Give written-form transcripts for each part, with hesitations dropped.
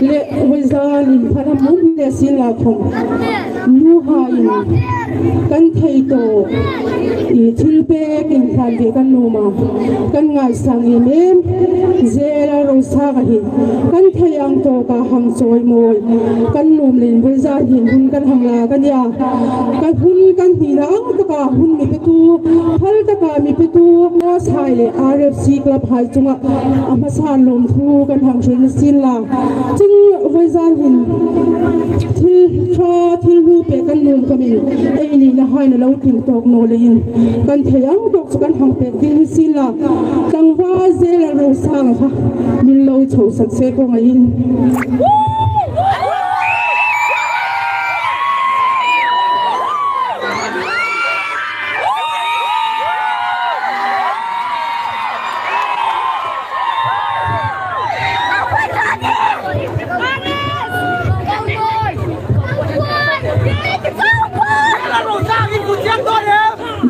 Le vawiza in phan a mum le sin la khom nu ha in kan thei tawk i thil pek in hlan ve kan num a kan ngaisang em em zel a rosanga hi kan thei ang tawk ah hang chawi mawi kan num leh in vawiza hin hun kan hang la ka nia kan hun kan hnihna ang taka hun mi pe tu phal taka mi pe tu Rashai leh RFC club hai chunga a hmasa lawmthu kan hang hrilh sin la chung vawizan hin thil tha thil hlu pe kan num kamin ei nihna hain a lo tling tawk naw leiin kan thei ang tawk chu kan hang pek ding sin la tlangval zel a rosanga kha min lo chho sak se kawngaihin.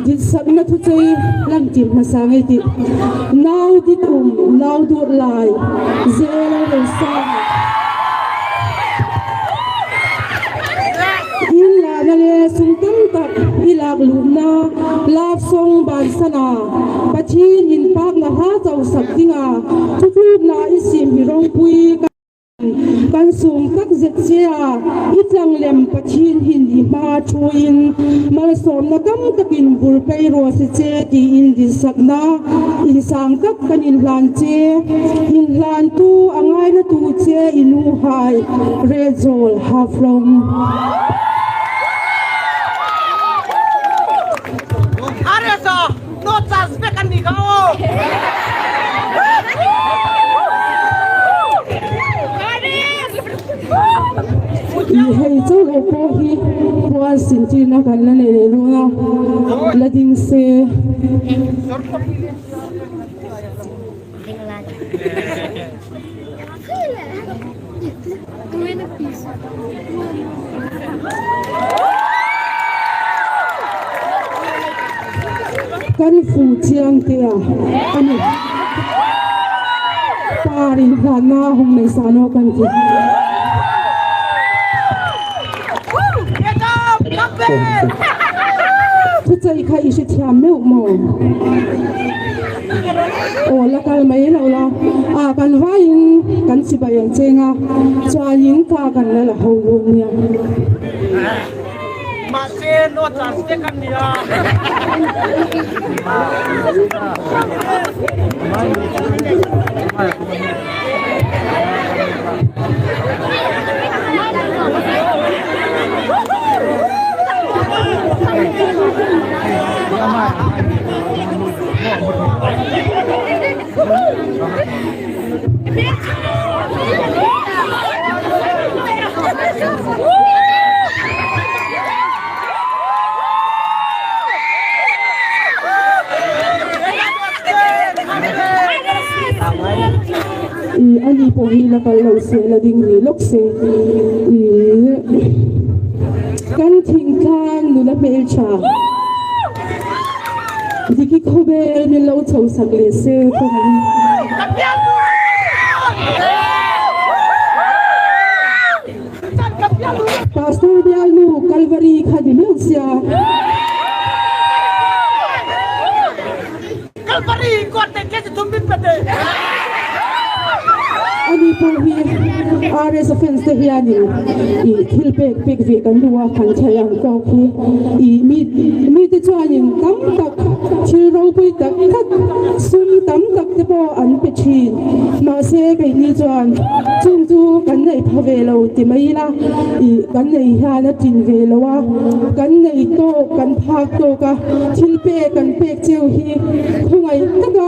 Ditsakna thuchei lantir hmasa ngei tih nau ditum nau duat lai zel a rawn sang a. In lahna leh sum tam tak i lak luhna love song bansan a Pathian in pakna hla cho sak dinga thutlukna i sim hi ropui kan sum tak zet che a i tlang lem Pathian hin i hma thu in malsawmna tam takin bul pei rawh si che tiin dinsakna insang tak kan inhlan che inhlantu a ngaina tu che i nu hai Rezawl Haflong. Areza no chance vek an nih kha aw. I hei cho lo pawh hi puan sin tirna kan la nei leh dawn a, la ding se. Kan fu chiang te a ani. Par in hlanna hung nei sa no kan ti. Thuchei kha i hrethiam meuh maw? Aw la kal mai lo la, a kan vaiin kan chibai ang cheng a, chuanin ka kan la la ho dawn nia. Mahse no chance vek an nia. I ani pawh hi la kal lo se la ding rih lawk se i kan thingtlang nula hmeltha Diki khawvel min lo chho sak leh se ka han Pastor bialnu Kalvari kha ni meuh sia. Kalvari kawt te ke thum min pe te. Ani pawh hi RS fans te hianin i thil pek pek ve kan duh a kan thei ang tawk hi i mi mite chuanin tam tak thil ropui tak tak sum tam tak te pawh an pe thin mahse keini chuan chung chu kan neih pha ve lo ti mai ila i kan nei hian a tin ve lo a kan nei tawk kan phak tawk a thil pek kan pek cheu hi khawngaih taka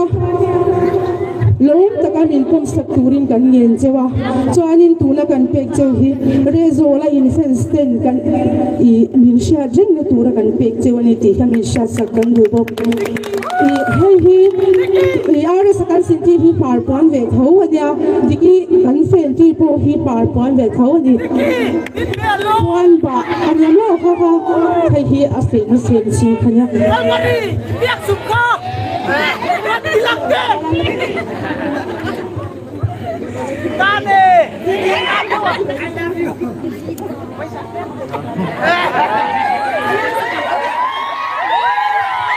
Lawm taka min pawm sak turin kan ngen cheu a, chuanin tuna kan pek cheu hi Rezawla in fans ten kan ih min hriat rengna tura kan pek cheu a ni tih kha min hriat sak kan duh bawk. Ih hei hi ih RS a kan sin tir hi par puan ve tho a nia, Diki kan fan tir pawh hi par puan ve tho a ni. Puan bah a nia maw kha kha hei hi a fen a fen chi kha nia.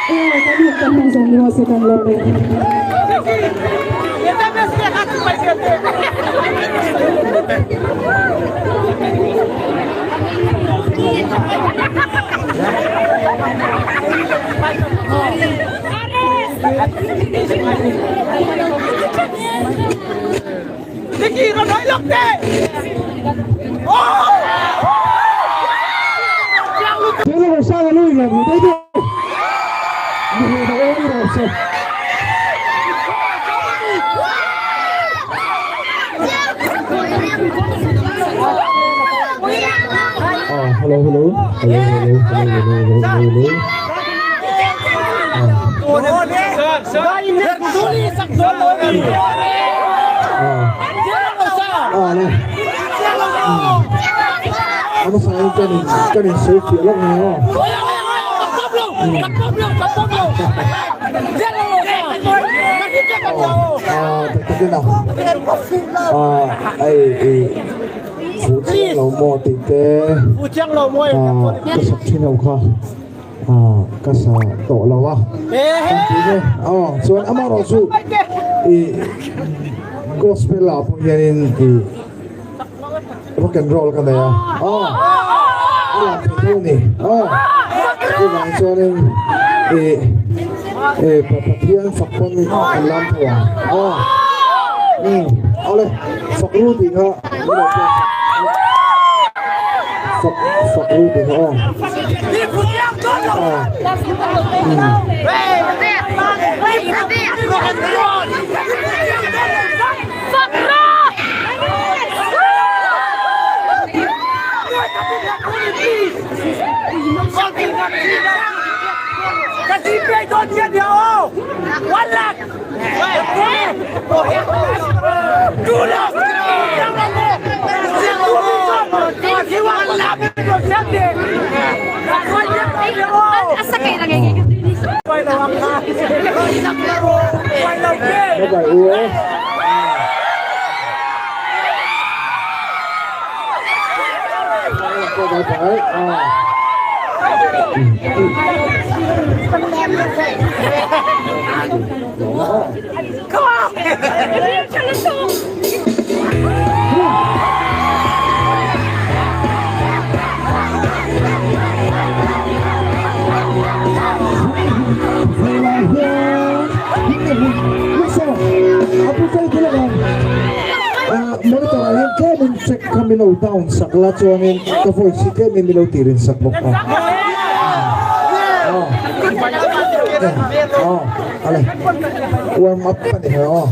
Aw kan hun kan hmang zawng ni rawh se kan lawm e. Hello hello hello hello hello hello hello hello Ka sak thin ho kha ka sa tawh lo a kan ti nge aw chuan amaherawhchu ih gospel ah pawh hianin ih rock and roll ka nei a aw a lang thei tho a ni aw chuvang chuanin ih ih Pathian fak pawn an lam tho ang aw umm awle fak ru tih kha Fak fak ru tih kha aw. Bye bye u e. Bye bye. Monitor ah hian tlemin check kha min lo down sak la chuanin ka voice hi tlemin min lo tirin sak bawk a. Ale warm up a ni he aw.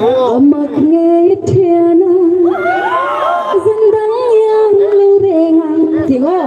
Amak ngei thiana zan dang yang lo renga tingo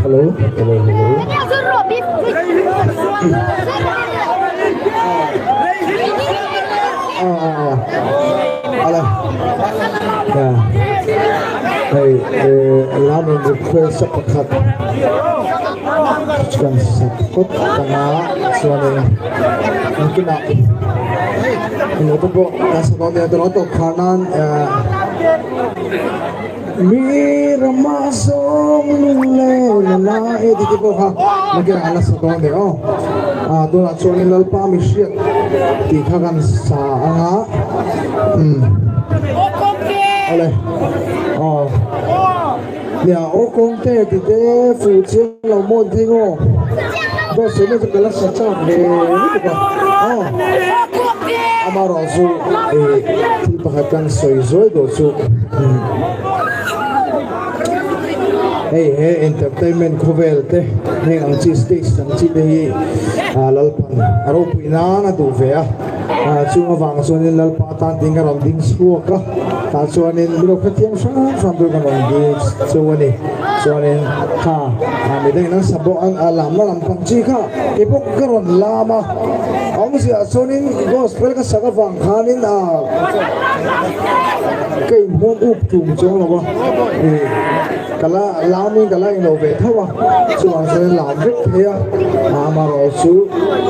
Hello hello hello. Ah ah ah. Ala. Ya. Hei lam in request a pakhat kan sak kawt tanga chuanin engkinah ilo te pawh kan sa dawn nia tawh tawp khar nan Mi rama zawng lung leh la la e tih te pawh kha nakinah an la sa dawn leh aw. Ah tunah chuanin Lalpa mi hriat tih kha kan sa ang a umm awle aw nia aw kawngte tih te fuh chiang lo maw an thei ngaw dawt sawi mai chu ka la sa chak ve lutuk a aw amaherawh chu ih thil pakhat kan sawi zuai duh chu. Hei he entertainment khawvel te heng ang chi stage ang chi te hi Lalpan a ropui nan a duh ve a chung avang chuanin Lalpa tan ding a rawn ding chhuak a tah chuanin milo khatiang hrang hrang tur kan rawn ding chu a ni chuanin kha midangin an sa bawk a lamna lampang chi kha keipawh ka rawn lam a awmzia chuanin gospel ka sak avang khanin a Ka inhmuam up tum chuang lo a, ih ka la lamin ka la inlo ve tho a, chuvang chuan lam vek thei a, amaherawh chu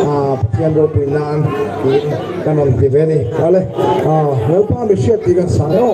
Pathian ropui nan tiin kan rawn ti ve a ni. Awle, Lalpa mi hriat tih kan sang aw.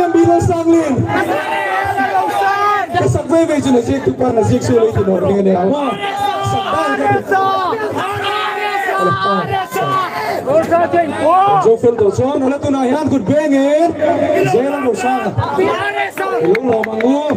MB Lalsanglin. Ka sak ve ve chu na zik tu pa na zik su lei ti nawr ning ania ma. Sak dan ka ti. Zo fel tawh chuan ala tunah hian kut bengin Zeram Rosanga lo lawm ang u.